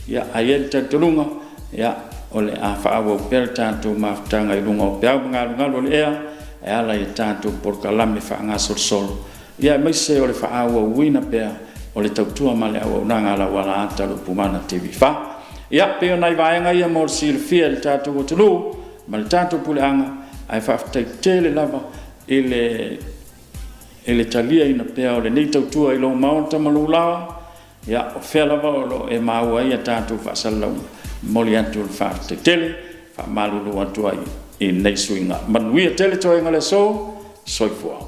Ia, ae i ai le talitonuga, ia, o le a faaauau pea le tatou mafutaga i luga o peau ma galugalu o le ea e ala i a tatou polokalame faagasolosolo, ia aemaise o le faaauauina pea o le tautua ma le auaunaga a lau alaata o le Upumana TV4. Ia, pei o nai vaega ia mo le silafia e le tatou atunuu ma le tatou puleaga, ae faafetai tele lava i le taliaina pea o lenei tautua i lou maota ma lou laoa. Ia, o fea lava o lo o e maua ai a tatou faasalalauga, momoli atu le faafetai tele, faamalulu atu ai i lenei suiga. Manuia tele toega o le aso, soifua.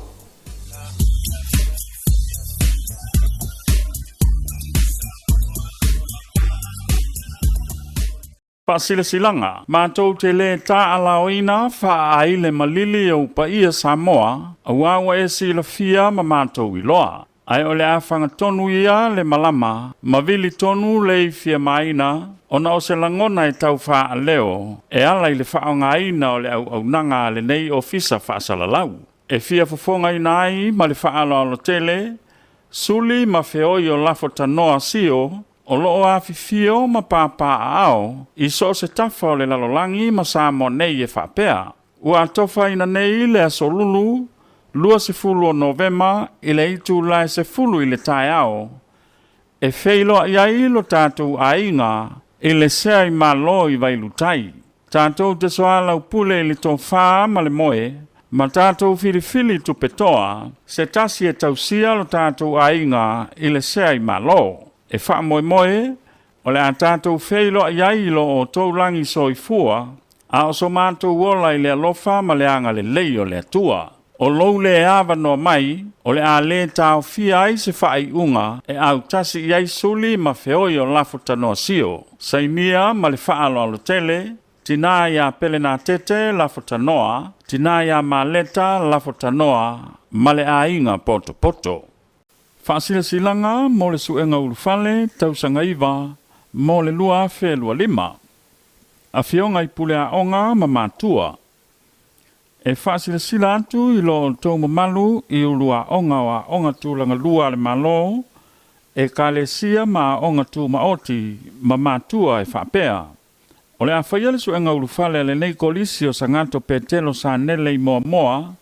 Faasilasilaga, Matou te lē taalaoina faaile malili ou paia Samoa, auā ua e silafia ma matou iloa. Ae o le a fagatonu ia le malama ma vili tonu le ifiamaina ona o se lagona e tau faaleo e ala i le faaaogaina o le auaunaga a lenei Ofisa Faasalalau. E fia fofogaina ai ma le faaaloalo tele, suli ma feoi o lafo tanoa sio o lo o afifio ma papaaao i so o se tafa o le lalolagi ma Samoa nei e faapea, Ua atofaina nei le aso Lulu, 20 o Novema i le itula e 10 i le taeao, e feiloai ai lo tatou aiga i le sea i Malo i Vailutai. Tatou te soalaupule i le tofā ma le moe, ma tatou filifili tupetoa, se tasi e tausia lo tatou aiga i le sea i Malo. E faamoemoe, o le a tatou feiloai ai i lo outou lagi soifua, a o so matou ola i le alofa ma le agalelei o le Atua. O lou le avanoa mai, o le a lē taofia ai se faaiuga e autasi i ai suli ma feoi o lafo tanoa sio. Sainia ma le faaaloalo tele, Tinā ia Pelenatete Lafotanoa, Tinā ia Maleta Lafotanoa ma le aiga potopoto. Faasilasilaga mo le Suega Ulufale Tausaga 9 mo le 2025. Afioga i Pule Aoga ma Matua. E faasilasila atu i lo outou mamalu i ulu aoga o Aoga Tulaga Lua a le Malo, Ekalesia ma Aoga Tumaoti ma matua e faapea, O le a faia le suega ulufale a lenei Kolisi o Sagato Petelo Sanele i Moamoa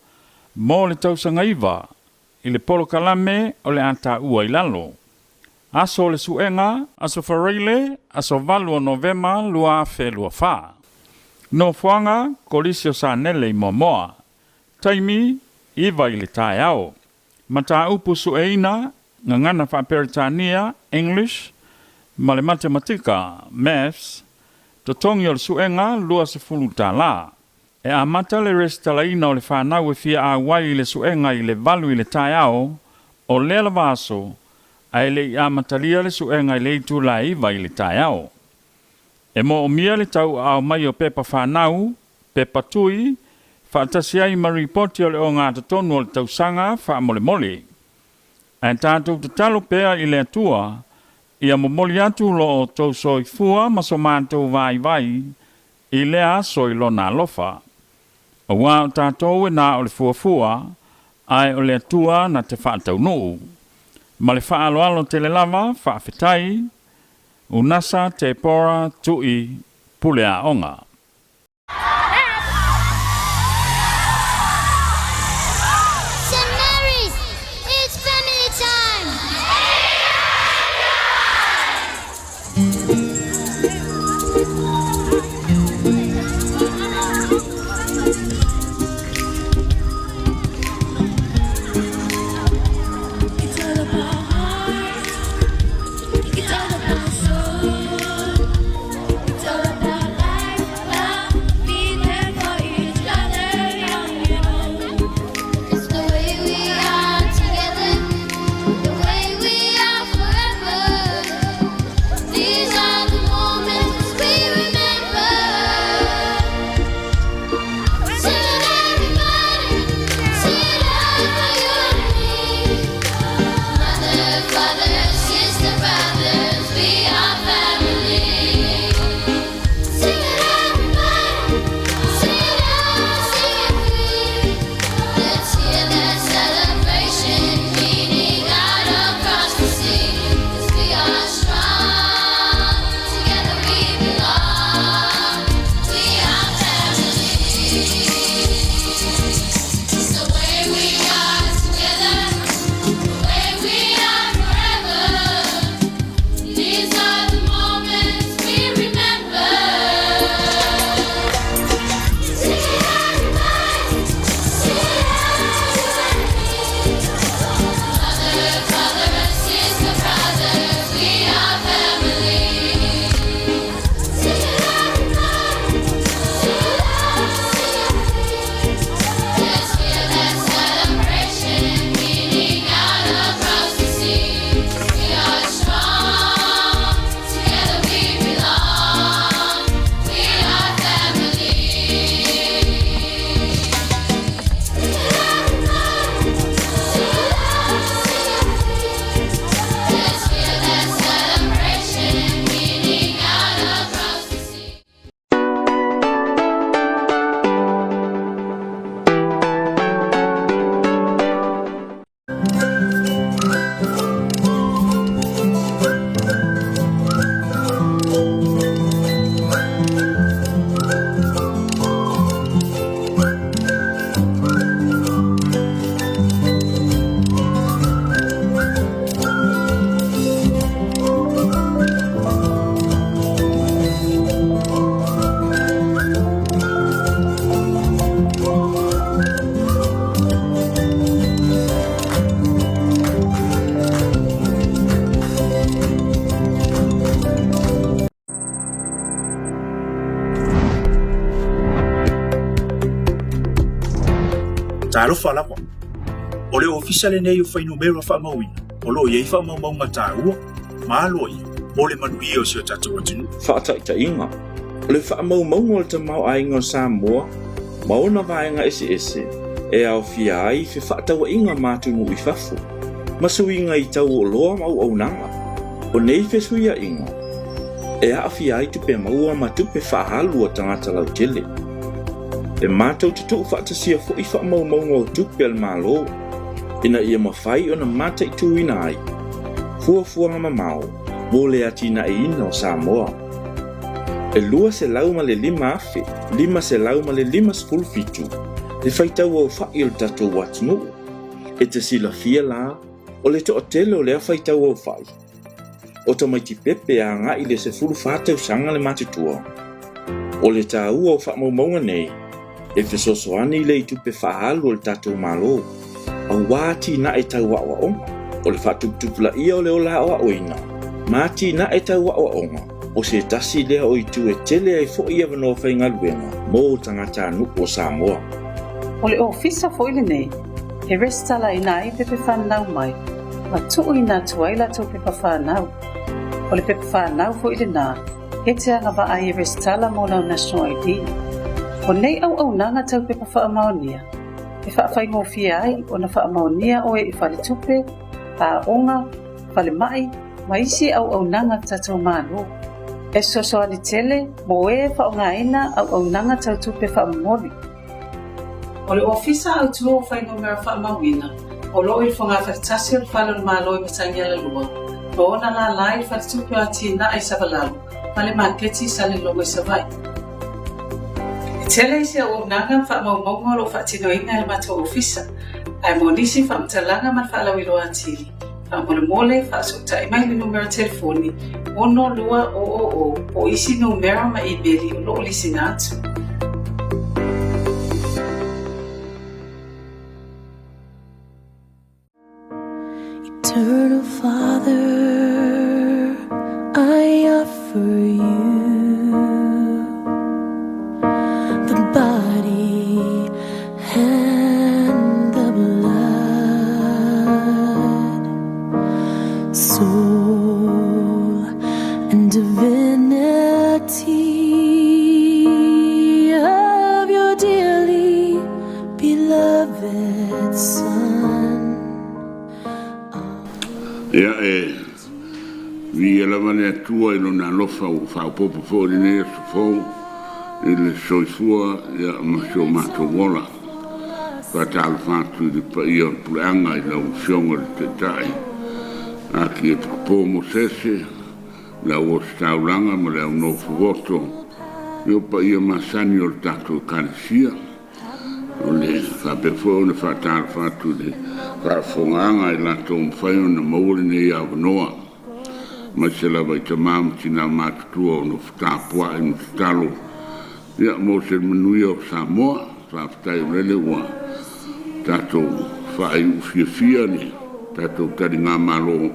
mo le tausaga 9 i le polokalame o le a taua i lalo. Aso o le suega, Aso Faraile, aso 8 o Novema 2024. Nofoaga, Kolisi o Sanele i Moamoa. Taimi, 9 i le taeao. Mataupu sueina, Gagana Faa-Peretania, English, ma le Matematika, Maths. Totogi o le suega, 20 tala. E amata le resitalaina o le fanau e fia auai i le suega i le 8 i le taeao o lea lava aso, ae le i amatalia le suega i le itula e 9 i le taeao. E moomia le tauaao mai o pepa fanau, pepa tui, faatasi ai ma ripoti o le ogatotonu o le tausaga faamolemole. Ae tatou tatalo pea i le Atua ia momoli atu lo outou soifua ma so matou vaivai i lea aso i Lona alofa. Auā o tatou e na o le fuafua, ae o le Atua na te faataunuu. Ma le faaaloalo tele lava, faafetai, Unasa Tepora Tu'i Pule Aoga. St. Mary's, it's family time! It's all about heart. It's all about soul. It's all about life, love, be there for each other, young and old. It's the way we are together, the way we are forever. These are the moments we remember. Talofa lava. O le ofisa lenei o fuainumera faamauina o lo o i ai faamaumauga taua ma aloaia mo le manuia o si o tatou atunuu. Faataitaiga, o le faamaumauga o le tamaoaiga o Samoa ma ona vaega eseese e aofia ai fefaatauaiga ma atunuu i fafo, ma suiga i tau o oloa ma auaunaga. O nei fesuiaiga e aafia ai tupe maua ma tupe faaalu a tagata lautele. E matou te tuufaatasia foi faamaumauga o tupe a le Malo ina ia mafai ona mataituina ai fuafuaga mamao mo le atinaeina o Samoa. E 205,557 le faitau aofa'i o le tatou atunuu. E te silafia la, o le toatele o lea faitau aofa'i, o tamaiti pepe agai i le 14 tausaga le matutua. O le taua o faamaumauga nei, e fesoasoani i le tupe faaalu a le tatou Malo, auā atinae tau aoaoga, o le faatuputupulaia o le ola aoaoina, ma atinae tau aoaoga, o se tasi lea o itu e tele ai fo'i avanoa faigaluega mo tagatanuu o Samoa. O le ofisa fo'i lenei, e resitalaina ai pepa fanau mai ma tuuina atu ai latou pepa fanau. O le pepa fanau fo'i lenā, e te agavaa ai e resitala mo lau National ID. O nei auaunaga tau pepa faamaonia, e faafaigofie ai ona faamaonia oe i faletupe, aoga, falemai ma isi auaunaga a le tatou Malo. E fesoasoani tele mo e faaaogaina auaunaga tau tupe faamomoli. O le Ofisa Autu o Fuainumera Faamauina o lo o i le fogafale tasi o le Fale o le Malo i Matagialalua, ma ona lālā i le Faletupe o Atinae i Savalalo ma le Maketi i Salelogo i Savaii. E tele isi auaunaga ma faamaumauga o lo o faatinoina e le matou ofisa, ae mo nisi faamatalaga ma le faalauiloa atili, faamolemole faasootai mai i le numera telefoni 6200 po o isi numera ma imeli o lo o lisina atu. Eternal Father, I offer you the body and the blood, soul and divinity of your dearly beloved Son. Ia e viia lava le Atua i Lona alofa ua faaopoopo foi i lenei aso fou i le soifua ia ma si o matou ola. Faatalofa atu i le paia o le puleaga i lau Afioga i le Taitai Akiepikopo Mosese, le au ositaulaga ma le au nofovoto, ia o paia masani o le tatou Ekalesia. O le faapea foi ona faatalofa atu i le faafofogaaga i latou ua mafai ona maua lenei avanoa, aemaise lava i tamā ma tinā matutua o nofo tapuai ma tatalo ia mo se manuia o Samoa. Faafetai o lele ua tatou faaiu fiafia le tatou taligamalo.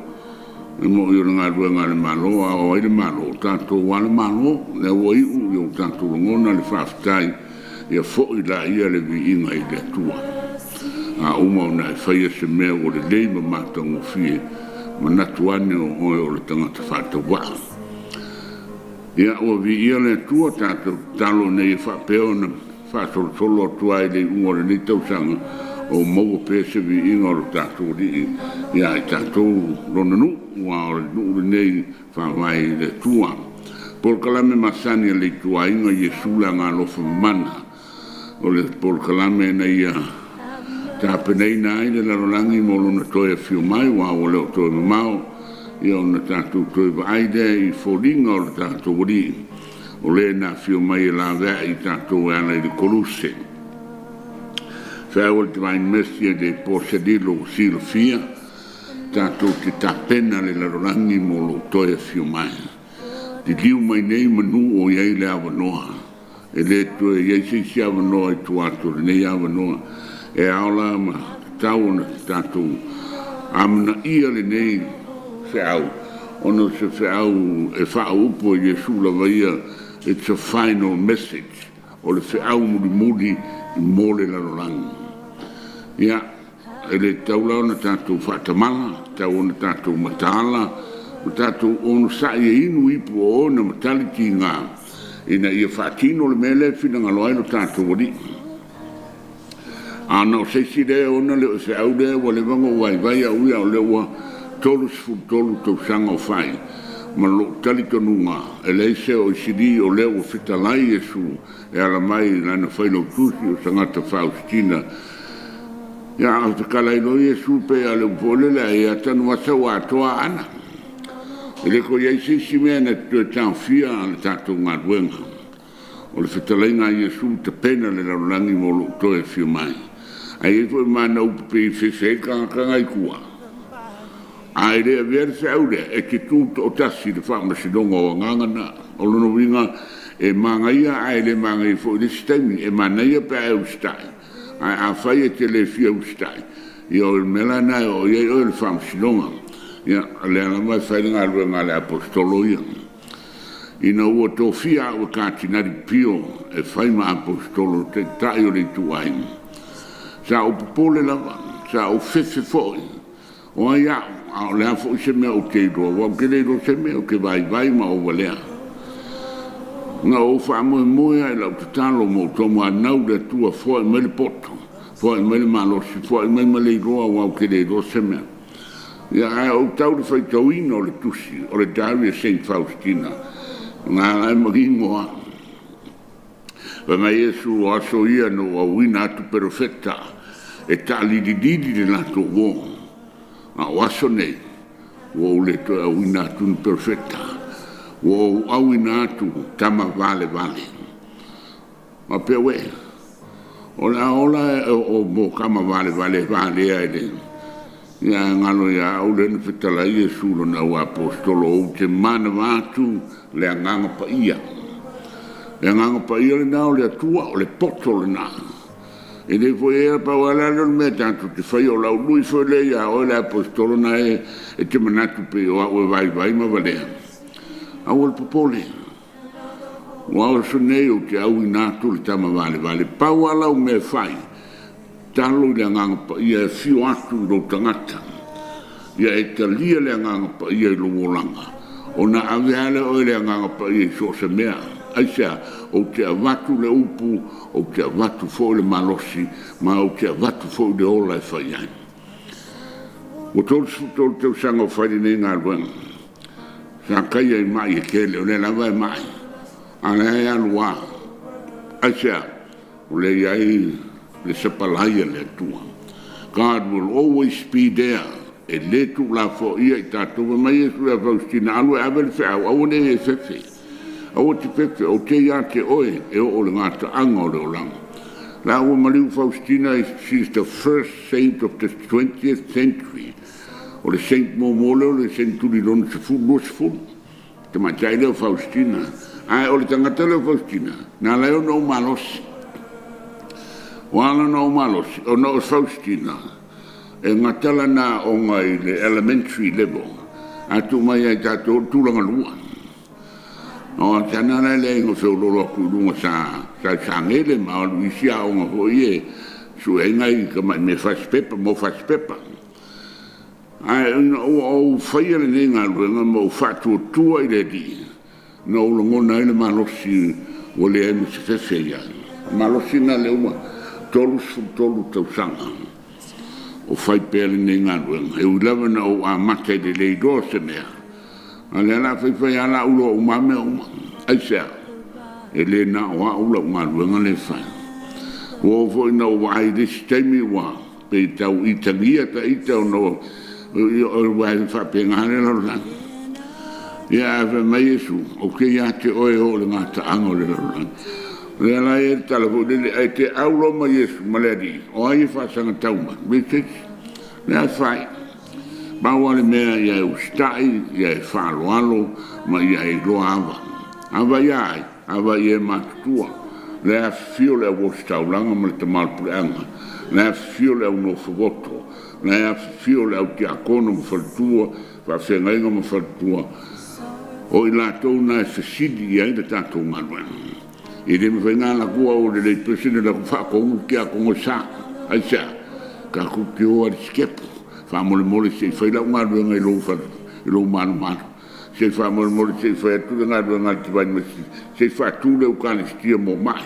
E mo'i o le galuega a le Malo, a o ai le Malo? O tatou lava le Malo. O lea ua iu i o tatou lagona le faafetai, ia fo'i laia le viiga i le Atua. A uma ona e faia se mea ua lelei ma matagofie, manatu ane o oe o le tagata faatauvaa. Ia, ua viia le Atua, tatou tatalo ina ia faapea ona faasolosolo atu ai i le iuga o lenei tausaga, o maua pea se viiga o lo tatou Alii iā i tatou Lona nuu, aua o le nuu lenei faavae i le Atua. Polokalame masani a le Ituaiga Iesu le Agaalofa Mamana. O le polokalame ina ia tapenaina ai le lalolagi mo lona toe afio mai, aua ua le o toe mamao ia ona tatou toe vaai lea i foliga o le tatou Alii, o le na afio mai e laveai i tatou e ala i le koluse. Farewell Divine Mercy e le po se lilo ua silafia, tatou te tapena le lalolagi mo lou toe afio mai. Liliu mai nei manu o i ai le avanoa. E le toe i ai se isi avanoa i tua atu o lenei avanoa e ao la ma tatau ona tatou amanaia lenei feau, ona o se feau e faaupu e Iesu lava ia, it's a final message, o le feau mulimuli mo le lalolagi. Ia, e le tatau la ona tatou faatamala, tatau ona tatou mataala, ma tatou onosai e inu ipu o ona ma tali tiga ina ia faatino le mea lea e finagalo ai lo tatou Alii. A na o se isi lea e ona le feau lea ua leva ona ou vaivai au ia, o lea ua 33 tausaga o fai ma lou talitonuga, e leai se o isili o lea ua fetalai Iesu e ala mai i lana failautusi o Sagata Faustina. Ia, a fetalai loa Iesu pe a le upu foi lele ai a tanuvasa ua atoa aana. E le toe i ai se isi mea na te toe taofia le tatou galuega. O le fetalaiga a Iesu tapena le lalolagi mo lou toe afio mai. Ae i ai foi ma ana upu pei e fefe ai le tagata na i tua. A e le avea le feau lea, e te tu toatasi i le faamasinoga o agaga na. O lona uiga e manaia ae le manaia foi i le isi taimi. E manaia pe a e usitai, ae afai e te le fia usitai, ia o le mea la lena e oo i ai oe i le faamasinoga. Ia, o lea lava e fai le galuega a le Aposetolo ia. Ina ua tofia au e Katinari Pio e fai ma Aposetolo taitai o le ituaiga, sa ou popole lava, sa ou fefe foi, o ai au, a o le a foi se mea ou te iloa, aua ou te le iloa se mea, ou te vaivai ma ou valea. Na ou faamoemoe lava i lau tatalo ma ou taumanau i le Atua, foai mai le poto, foai mai le malosi, foai mai ma le iloa, aua ou te le iloa se mea. Ia, ae ou tau i le faitauina o le tusi o le Diary a Saint Faustina, na ala ai manino lava. Fai mai Iesu, o aso ia na ou auina atu perofeta e taalililili le latou uo, a o aso nei ua ou le toe auina atu ni perofeta, ua ou auina atu tama valevale. Faapea uē, o le a ola e o mo tama valevale e valea e le ia ae galo ia au lea na fetalai Iesu lona au aposetolo ou te manava atu le agaga paia. Le agaga paia lena o le Atua, o le poto lena. E le foi e pau lava lea o le mea tatou te faia, o lau lui foi lea ia oe le aposetolo na e te manatu pei o au e vaivai ma valea. Aua le popole. Ua aso nei ou te auina atu le tama valevale. Pau lava lau mea e fai, talo i le agaga paia e afio atu i lou tagata. Ia e talia le agaga paia i lou olaga, ona ave lava lea oe le agaga paia i so o se mea. Aisea, ou te avatu le upu, ou te avatu foi le malosi, ma ou te avatu foi le ola e fai ai. Ua 33 tausaga o fai lenei galuega. Sa taia i mai e tele, o lea lava e mai, a lea e alu lava. Aisea, o lea e i ai le sapalai a le Atua. God will always be there. E le tuulafoaia i tatou. Fai mai Iesu ia Faustina, alu e ave le feau, aua ne i e fefe. Aua te fefe, ou te ia te oe e oo i le gataaga o le olaga. La ua maliu Faustina, she is the first saint of the 20th century. O le saint muamua lea o le seneturi lona sefulu, 20. Tamaitai lea o Faustina. Ae o le tagata lea o Faustina, na ala ai ona ou malosi. Ua ala ona ou malosi, ona o Faustina, e gata lana aoga i le elementary level, a tuu mai ia i tatou o le tulaga lua. O sana la e leai na feoloolo atu i luga sa i Sagele ma alu i isi aoga foi e sue ai nai tamai mea fasipepa mo fasipepa. Ae ina ua ou faia lenei galuega ma ou faatuatua i le Alii, na ou lagona ai le malosi ua leai ma se fefe ia au. Malosi na lea ua 33 tausaga o fai pea lenei galuega. E ui lava na ou amata i le le iloa o se mea, a o lea o le a faifai lava la ulo uma mea uma. Aisea? E le na o au lau galuega lea e fai. Ua oo foi ina ou vaai i le isi taimi ua pei tau itagia ta ita ona o aua e faapena le lalolagi. Ia ae fai mai Iesu, ou te ia te oe e oo i le gataaga o le lalolagi. O lea la e i ai le tala foi lele, ae te au loa ma Iesu ma le Alii, o ai e faasagatau mai? Me se isi. Lea e fai. Pau lava le mea ia e usitai, ia e faaaloalo ma ia e iloa ava. Ava ia ai? Ava i e matutua. Le afifio le au ositaulaga ma le tama o le puleaga. Le afifio le au nofovoto. Le afifio le au tiakono ma faletua, faafeagaiga ma faletua. O i latou na e fesili i ai le tatou galuega. E le mafai ona alu atu au o le lay president e alu atu faatonu le tiakono e sa. Aisea? Tatou te o lava i le sikepu, faamolemole se i fai lau galuega i lou fale i lou malumalu, se i faamolemole se i fai atu le galuega a le Divine Mercy, se i faatu le Ekalesia mo mai,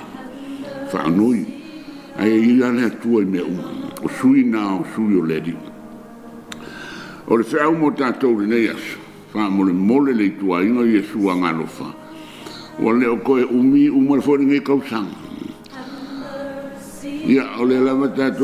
faanoi. Ae i ai lava le Atua i mea uma. O sui na o sui o le Alii. O le feau mo tatou i lenei aso, faamolemole le ituaiga o Iesu Agalofa, ua le o toe umi uma foi lenei tausaga. Ia, o lea lava tatou